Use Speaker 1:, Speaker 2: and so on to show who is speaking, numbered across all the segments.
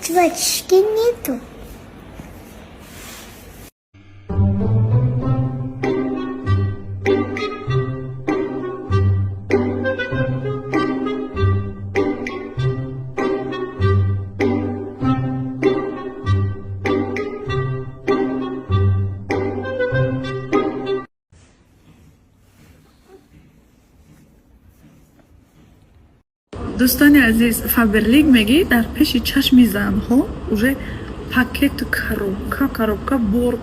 Speaker 1: Жвачки нету.
Speaker 2: Дӯстони азиз, Фаберлик мегӣ, дар пеши чашми занҳо уже пакету коробка коробка бор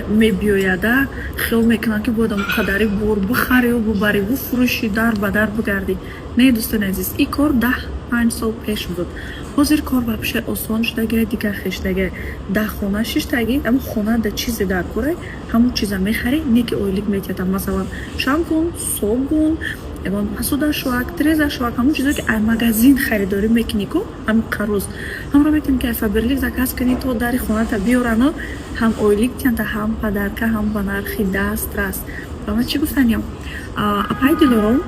Speaker 2: мебиёяда. Хиёл мекунанд, ки бояд қадари бор бихарию бубариву фурӯши, дар ба дар бигардӣ. Не, дӯстони азиз, ин кор 10-5 сол пеш буд. Ҳозир кор вообще осон шудагия, дигар хештагия. Дар хона шиштагӣ, ҳамун хона да чизе дар корай, ҳамун чиза мехарӣ, не ки ойлик метиҳад. Масалан, шампун, собун, ягон посудашӯак, трезашӯак, ҳамун чизое ки ай магазин харидорӣ мекунӣ ку, ҳамин қароз ҳамро метавонӣ ки ай Фаберлик заказ кунӣ, то дари хоната биёрану ҳам ойлик тиҳанда, ҳам подарка, ҳам ба нархи дастрас. Ва ман чӣ гуфтаниям? Апаи Дилором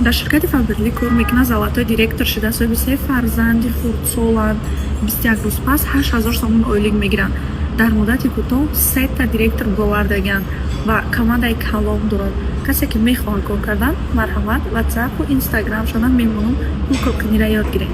Speaker 2: дар ширкати Фаберлик кор мекунад, золотой директор шуда, соҳиби се фарзанди хурдсоланд. 21 рӯз пас 8000 сомон ойлик мегиранд. Дар муддати кӯтоҳ сета директор бовардагианд ва командаи калом дорад. Касе ки мехоҳад кор кардан, марҳамат, Ватсапу Инстаграмшона мемонам, пул коркуниро ёд гиред.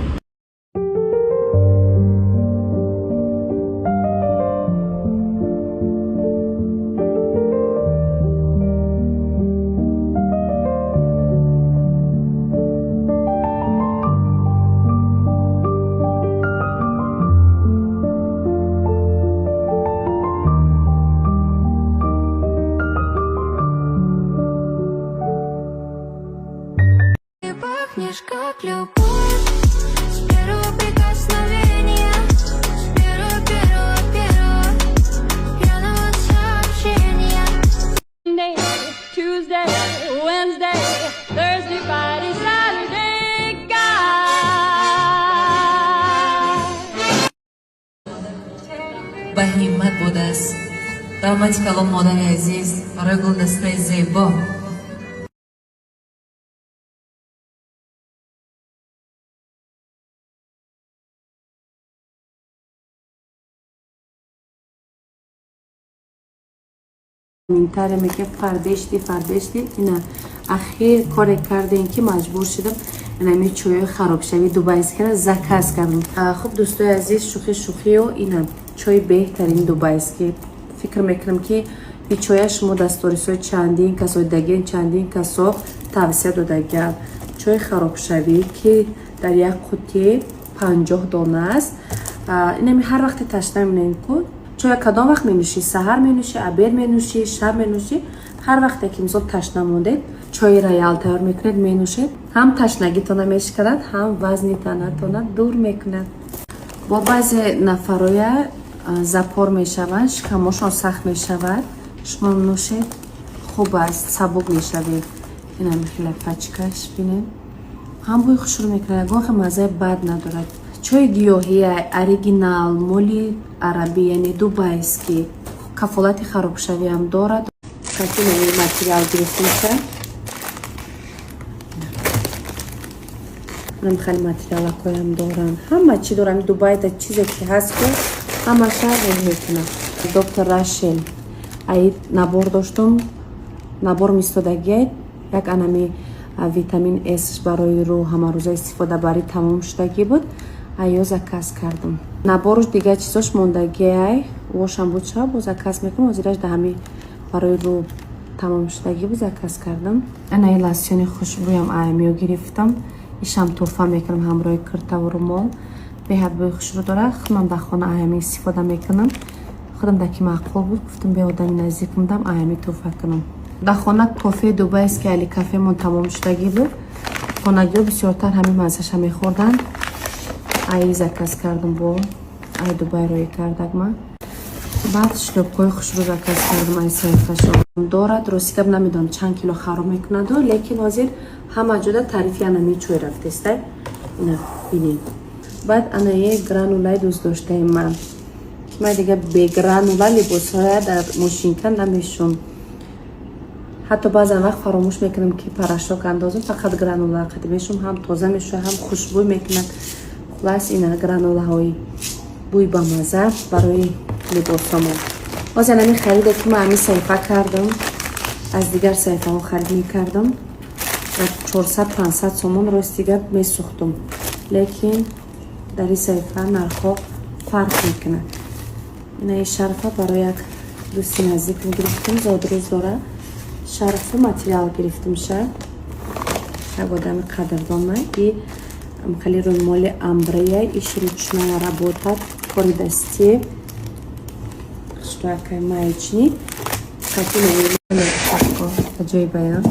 Speaker 3: Ты пахнешь как любовь с первого прикосновения, с первого, первого, первого пьяного сообщения.
Speaker 4: Monday, Tuesday, Wednesday, Thursday, Friday, Saturday, God.
Speaker 5: Ба ҳиммат будааст. Раҳмати калом, модари азиз, барои гулдастаи зебо.
Speaker 6: Комментария мекунем: фарбешти, фарбешти. Ина ахир коре кардем, ки маҷбур шудам, инами чоёи харобшави дубайскира заказ кардам. Хуб, дӯстои азиз, шӯхи шӯхиё, ина чои беҳтарин дубайский. Фикр мекунам, ки и чоя шумо дар сторисҳои чандин касо дидагиен, чандин касо тавсия додагиам. Чои харобшавӣ, ки дар як қутӣ 50 дона аст. Инами ҳар вақте ташна мемонем ку, чоя кадом вақт менӯшӣ? Саҳар менӯшӣ, обед менӯшӣ, шаб менӯшӣ? Ҳар вақте ки, мисол, ташна мондед, чои Роял тайёр мекунед, менӯшед, ҳам ташнагитона мешиканад, ҳам вазни танатона дур мекунад. Бо баъзе нафароя запор мешаванд, шикамошон сахт мешавад, шумо нӯшед, хуб аст, сабук мешавед. Инами хеле пачкаш бинед, ҳам бӯи хушрӯ мекунад, ягон хел маззаи бад надорад. Чои гиёҳия, оригинал, моли арабӣ, яъне дубайский, кафолати харобшавиам дорад. Катинаи материал гирифтемша. Инам хеле материалакоям доранд, ҳама чӣ дорам. Дубайда чизе ки ҳаст ку, ҳамаша роҳ мекунам. Доктор Рашел аид набор доштум, набор мистодагиай, як анами витамин С барои рӯ, ҳамарӯза истифодабарӣ, тамом шудагӣ буд, айё заказ кардам. Наборуш дигар чизош мондагиай, вошам буд, шава боз заказ мекунам. Ҳозираш да ҳами барои рӯ тамом шудагӣ буд, заказ кардам. Анаи лосьони хушбӯям аймиё гирифтам, ишам туҳфа мекунам ҳамроҳи киртаву румол. Беҳад бӯи хушрӯ дорад. Худам дар хона аями истифода мекунам. Худам дар ки маъқул буд, гуфтам, бе одами наздикам дам аями туҳфа кунам. Дар хона кофеи дубайский али кафемон тамом шудагӣ буд, хонагиҳо бисёртар ҳамин маззаша мехӯрданд, аи заказ кардам, бо ай Дубай роӣ кардак ман. Баъд шлёпкаҳои хушрӯ заказ кардам, ай саҳифашон дорад. Рости гап, намедонам, чанд кило хароб мекунаду, лекин ҳозир ҳама ҷода тарифи анами чой рафтеста. Ина бинед. Баъд анае гранулаи дӯстдоштаи ман. Ман дига бе гранула либосҳоя дар мошинка намешум. Ҳатто баъзан вақт фаромӯш мекунам, ки порошок андозам, фақат гранула қати мешум, ҳам тоза мешавад, ҳам хушбӯй мекунад. Хулас, ина гранулаҳои. Бӯи бамаза барои либосомон. Ҳозир ҳамин хариде, ки ман ҳамин саҳифа кардам, аз дигар саҳифаҳо харид мекардам ва 400-500 сомон, рости гап, месӯхтум, лекин дар ин саҳифа нархҳо фарқ мекунад. Инаи шарфа барои як дӯсти наздикам гирифтам, зодрӯз дора. Шарфу материал гирифтам, ша як одами қадрдона. И хеле рӯймоли амбрея, иш ручная работа, кори дастӣ, хушракай маечный ҷои баян.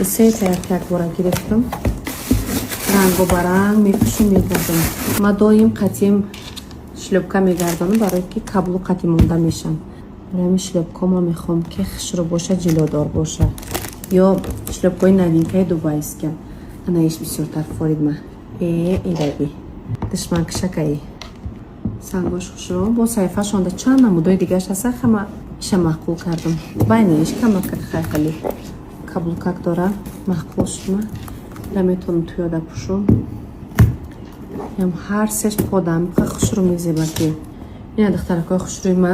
Speaker 6: Сета як якбора гирифтам, рангу баранг мепӯшум, мегардонам. Ма доим қатим шлёпка мегардонам, барое ки каблук қати монда мешам. Барои ҳамин шлёпка ма мехоҳам, ки хушрӯ боша, ҷилодор боша, ё шлёпкаи новинкаи дубайския. Анаиш бисёртар форид ма. Э, идаби душманкишакаи сангош хушрӯ. Бо саҳифашонда чанд намудои дигараш ҳаста, ҳама иша маъқул кардам. Байнаиш камакак хайхали каблукак дора, маъқул шуд ма. Ира метавонам туёда пӯшум. Ям ҳар сеш подам хушрӯ мезеба, ки ина, духтаракои хушрӯи ма,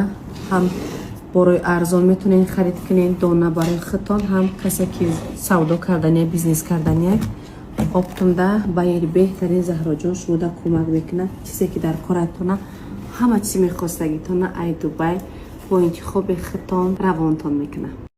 Speaker 6: ҳам борои арзон метавонед харид кунед дона барои худтон, ҳам касе ки савдо кардания, бизнес кардания. Оптомда байери беҳтарин Заҳроҷон шумода кӯмак мекунад. Чизе ки дар коратона, ҳама чизи мехостагитона, ай Дубай бо интихоби худтон равонтон мекунад.